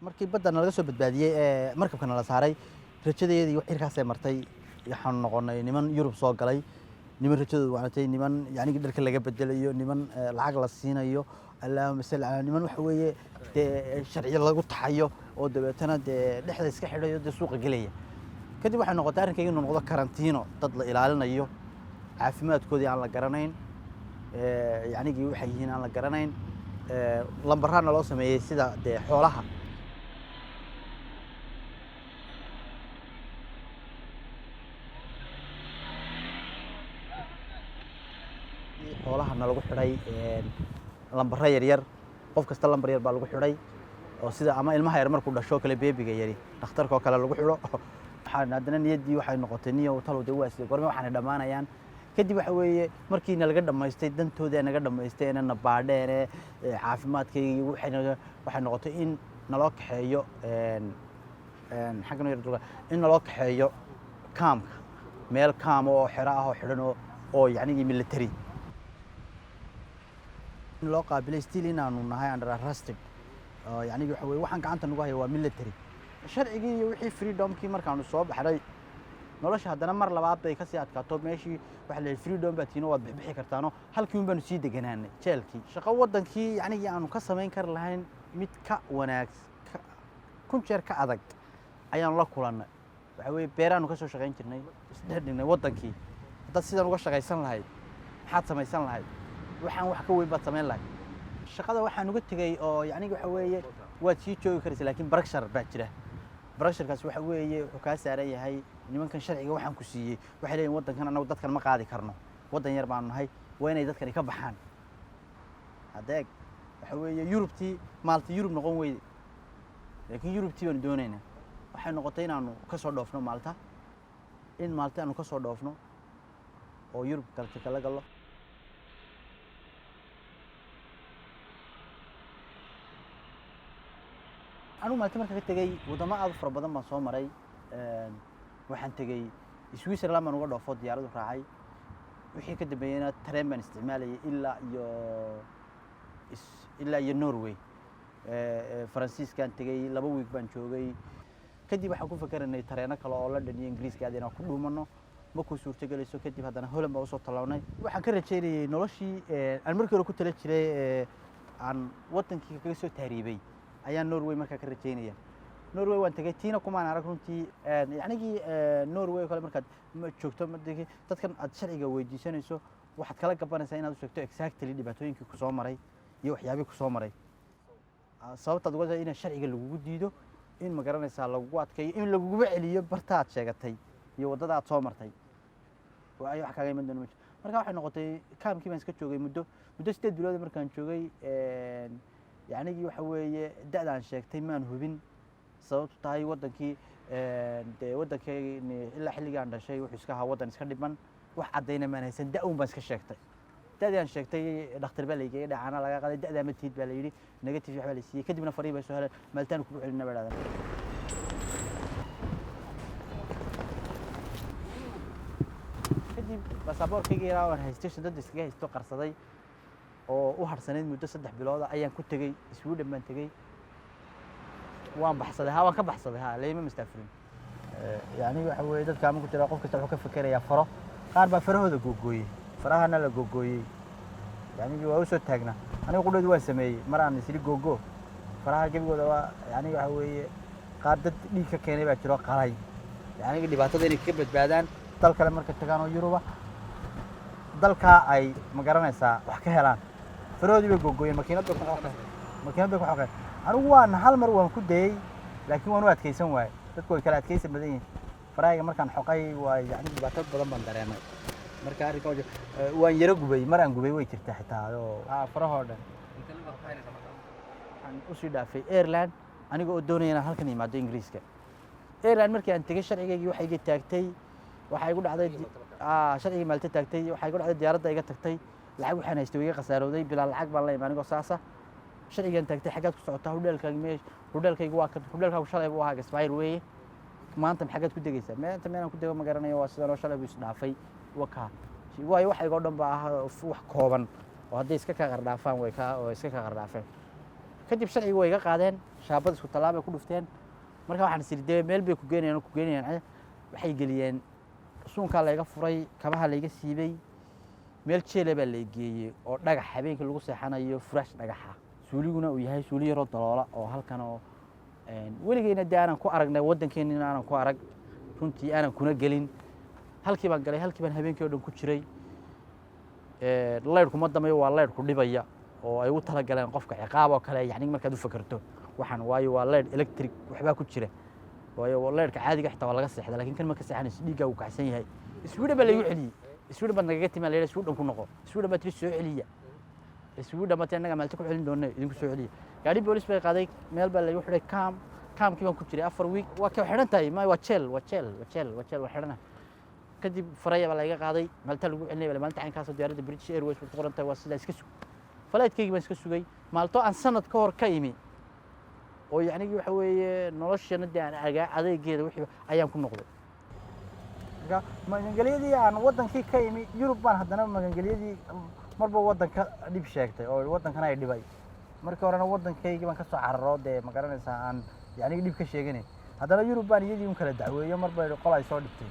Markii badda nalaga soo badbaadiyey ee markabka nala saaray, rajadeedii cirkaasay martay. Waxaanu noqonay niman Yurub soo galay, niman rajadoodu wanatay, niman yacnigi dharka laga bedelayo, niman lacag la siinayo, allahuma salli calaa, niman waxa weeye dee sharciyo lagu taxayo oo dabeetana dee dhexda iska xidhayo, dee suuqa gelaya. Kadib waxay noqotay arrinkayga inuu noqdo karantiino, dad la ilaalinayo, caafimaadkoodii aan la garanayn, yacnigii waxay yihiin aan la garanayn. Lambaraana loo sameeyey sida dee xoolaha. Xoolahana lagu xidhay lambaro yaryar, qof kasta lambar yar baa lagu xidhay, oo sida ama ilmaha yar markuu dhasho kale, beebiga yari dhakhtarka oo kale lagu xidho. Waxaan haddana niyaddii waxay noqotay niyo talow dee waa sidee, gorme waxaanay dhammaanayaan? Kadib waxa weeye markii nalaga dhammaystay dantoodii ay naga dhammaystay, na baadheene caafimaadkaygii, waxay noqotay in naloo kaxeeyo xaggan yar in naloo kaxeeyo kaamka, meel kaama oo xero ah oo xidhan oo yacnigii military in loo qaabilay, still inaanu nahay under arrested, oo yacnigi waxa weye waxaan gacanta nagu hayo waa military sharcigii iyo wixii freedomkii. Markaanu soo baxnay, nolosha haddana mar labaad bay kasii adkaato. Meeshii waxa la yidhi freedom baa tiino, waad bixbixi kartaano. Halkii un baanu sii deganaanay jeelkii. Shaqo waddankii yacnigii aanu ka samayn kari lahayn mid ka wanaag kun jeer ka adag ayaanu la kulannay. Waxa weeye beeraanu ka soo shaqayn jirnay, isdhex dhignay waddankii haddaad sidan uga shaqaysan lahayd, maxaad samaysan lahayd? Waxaan wax ka weyn baad samayn lahayd. Shaqada waxaan uga tegey oo yacnigi waxa weeye waad sii joogi karaysa, laakiin pressure baa jira. Pressurekaas waxa weeye wuxuu kaa saaran yahay nimankan sharciga waxaan ku siiyey. Waxay leeyihin waddankan annagu dadkan ma qaadi karno, waddan yar baanu nahay, waa inay dadkani ka baxaan. Hadeeg waxa weeye Yurubtii Maalta Yurub noqon weyde, laakiin Yurubtii baanu doonaynaa. Waxay noqotay inaanu ka soo dhoofno Maalta, in Maalta aanu ka soo dhoofno oo Yurub kalete kala gallo. Anigu Maalta marka ka tegey, waddamo aad u fara badan baan soo maray. Waxaan tegey Switzerland baan uga dhoofo, diyaaradu raacay. Wixii ka dambeeyeyna tareen baan isticmaalayay ilaa iyo Norway. Faransiiskaan tegey, 2 week baan joogay. Kadib waxaan ku fekeranay tareeno kale oo London iyo Ingiriiska aad inaan ku dhuumano, ma ku suurtagelayso. Kadib haddana Holland baan usoo tallawnay. Waxaan ka rajaynayay noloshii aan markii hore ku tala jiray, aan waddankii kaga soo tahriibay ayaan Norway markaa ka rajaynaya. Norway waan tegey, tiina kumaan arag runtii. Yacnigii Norway oo kale markaad joogto, dadkan aad sharciga weydiisanayso waxaad kala gabanaysaa inaad u sheegto exactly dhibaatooyinkii kusoo maray iyo waxyaabihii kusoo maray. Sababtaad uga in sharciga lagugu diido, in ma garanaysaa lagugu adkeeyo, in laguguba celiyo barta aad sheegatay iyo waddada aad soo martay, ay wax kaaga iman doona ma jiro. Marka waxay noqotay kaamkii baan iska joogay muddo 8 bilood. Markaan joogay, yacnigii waxa weeye da'daan sheegtay maan hubin. Sababtu tahay waddankii dee waddankii ilaa xilligii aan dhashay wuxuu iska ahaa waddan iska dhiman, wax caddayna maan haysan, da' un baan iska sheegtay. Da'dii aan sheegtay dhakhtar baa laygeeyey, dhacaana laga qaaday, da'daa ma tihid baa la yidhi, negative wax baa la siiyey. Kadibna farihii bay soo heleen, Maaltaan kugu celina bay dhahdeen. Kadib baasaboorkayga yaraa waan haystay, shandada iskaga haysto, qarsaday oo u harsanayd muddo 3 bilooda ayaan ku tegey Sweden baan tegey. Waan baxsaday, ha, waan ka baxsaday, ha, layma mastaafurin. Yani waxa weeye dadka ama ku jira, qof kasta wuxuu ka fikerayaa faro. Qaar baa farahooda googooyey, farahana la googooyey, yani waa usoo taagnaa. Aniga qudheedu waan sameeyey mar aan isiri googo faraha gebigooda. Waa yani waxa weeye qaar dad dhiig ka keenay baa jiro, qalay, yani dhibaatada inay kaga badbaadaan dal kale marka tagaan oo Yuruba, dalkaa ay ma garanaysaa wax ka helaan, farahoodii bay googooyeen, makiinad bay ku xoqeen, makiinad bay ku xoqeen. Anigu waan hal mar waan ku dayey, laakiin waan u adkaysan waayey. Dadku way kala adkaysan badan yihiin. Farahayga markaan xoqay, waa yani dhibaato badan baan dareemay. Marka arrinka waan yaro gubay, mar aan gubay way jirtaa xitaa oo farahoo dhan. Waxaan usii dhaafay Ireland aniga oo doonaya inaan halkan yimaado Ingiriiska. Ireland markii aan tegey, sharcigaygii waxay iga taagtay, waxaa igu dhacday sharcigii Maalta taagtay, waxaa igu dhacday diyaaradda iga tagtay. Lacag waxaan haystay way iga khasaarooday, bilaa lacag baan la imi anigoo saasa. Sharcigan taagtay, xaggaad ku socotaa? Hudheelkaaga mee? Hudheelkaygu waa kan, hudheelkaagu shalay buu ahaa expire weeye, maanta xaggaad ku degaysaa? Maanta meelaan ku dego ma garanayo, waa sidan oo shalay buu isdhaafay wakaa. Waayo waxaygoo dhan baa ah wax kooban oo hadday iska kaa qardhaafaan way kaa oo iska kaa qardhaafeen. Kadib sharciga way iga qaadeen, shaabad isku tallaabay ku dhufteen. Marka waxaan is idhi, dee meel bay ku geenayaan oo ku geenayaan. Waxay geliyeen suunkaa layga furay, kabaha layga siibay, meel jeela baa lay geeyey oo dhagax habeenkii lagu seexanayo, furaash dhagaxa, suuliguna uu yahay suuli yaroo daloola oo halkan oo weligeyna dee aanan ku aragnay waddankeenina aanan ku arag runtii, aanan kuna gelin. Halkii baan galay, halkii baan habeenkii oo dhan ku jiray. Laydhku ma damayo, waa laydhku dhibaya oo ay u talagaleen qofka ciqaab oo kale, yacni markaad u fakerto waxaan, waayo waa laydh electric waxbaa ku jira, waayo laydhka caadiga xitaa waa laga seexda, laakiin kan ma ka seexanayso, dhiiggaa uu kacsan yahay. Sweden baa laygu celiyey. Sweden baad nagaga timaa la yidhaha, Sweden ku noqo. Sweden baa tiri soo celiya. Sweden baa tiri annaga Maalta ku celin doona, idinku soo celiya. Gaadhi boolis bay qaaday, meel baa laygu xidhay, kaamkii baan ku jiray 4 week. Waa ka xidhan tahay ma waa jeel, waa jeel, waa jeel, waa jeel, waa xidhanahay. Kadib faraya baa layga qaaday, Maalta lagu celinaya. Maalinta caynkaasoo diyaaradda British Airways bay ku qoran tahay, waa sidaa, iska sug. Flightkaygii baan iska sugay Maalto aan sanad ka hor ka imi, oo yacnigii waxa weeye noloshana dee aan agaa adeegeeda wixii ayaan ku noqday. Marka magangelyadii aan waddankii ka imi Yurub baan haddana magangelyadii marba waddanka dhib sheegtay oo waddankana ay dhibay. Markii horena waddankaygii baan ka soo cararo, dee ma garanaysaa, aan yacnigi dhib ka sheeganay. Haddana Yurub baan iyadii un kala dacweeyo, marba qol ay soo dhibtay.